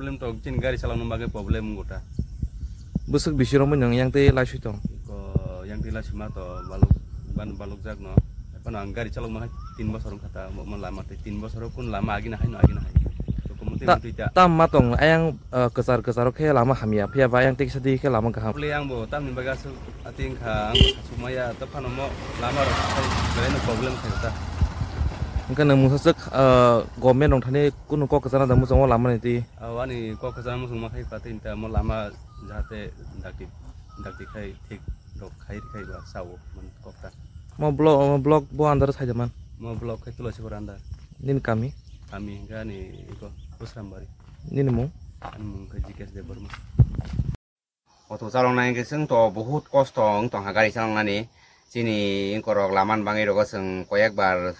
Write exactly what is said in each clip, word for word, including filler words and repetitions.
Problem to chini gari chalokna bagwi problem wngkha ta. Bwswk bisi romwi nwng yang tei laiswi tong? Ko yang tei laiswi ma to balok ban balok jak no. Ephano ang gari chalokma hai tin bosor wngkha ta, mo mo lama tei tin bosor o kun lama agina hai no agina hai. To komo tei Ta-, mutui ta. Tam ma tong ayang, uh, kwchar kwcharo khe lama hamya, phiya ba ayang tei kisa di khe lama kaham. Bole ang bo tamni bagwi aswk ati wngkha, ang bo sasuk maya, to phano mo lama rok khai belai no problem khai ta. Hwnkhe nwng mungsa swk, uh, government rok thani kunu kok kwchana da muchungo lama ni twi? Abo ani kok kwchana muchung ma khai phatwi ta mo lama jahate dakti dakti khai thik rok khai khai ba sao man kok ta. Mo block, mo block bo under sai da man? Mo block khai Tulasipuram under. Nini kami? Kami hwnkhe ani iko Busrambari. Nini mung? Ani mung khe G K S Debbarma. Auto chaloknai hwnkhe chwng to bahut kosto wng tongkha gari chaloknani. Chini wngkorok lama ni bagwi rogo chwng koyekbar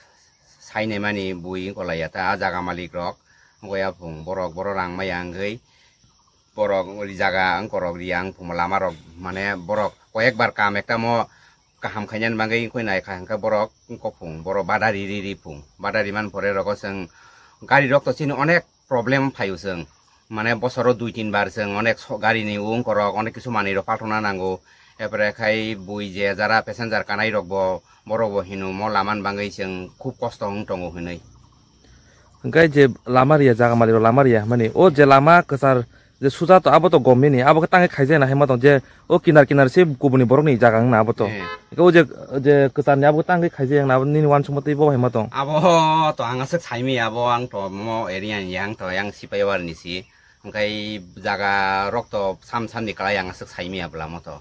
sainaimani bui wngkolaiya ta, ah jaga malik rok wngkha ya phung borok, borok rang maya wngwi borok ri jaga wngkorok ri ang phung lama rok mane borok koyekbar kam ekta mo kaham khainani bagwi wngkha nai kha hwnkhe borok wngkha phung borok bada ri ri ri phung bada rimani pore rogo chwng gari rok to chini onek problem phaio chwng. Mane bosoro dui tin bar chwng onek so-, gari ni wngkorok onek kisu manwi rok palthokna nango. Epore khai bui je jara passenger kanai rok bo borok bo hino mo lama ni bagwi chwng khub kosto wng tongo hinwi. Hwnkhe je lama riya jaga malik rok lama riya mani o je lama kwchar je suja to abo to government ni abo khe tangwi khaijak na hai ma tong je O kinar kinar se kubuni borokni jaga wngna abo to. Eh. Eke o je, je kwcharni abo tangwi khaijak wngna abo nini uansukma tei bo hai ma tong. Abo to ang aswk saimaya abo ang to mo area ni yang to yang Sipaiwar ni si. Hwnkhe jaga rok to sam sam ni kwlai ang aswk saimaya bwlamo to.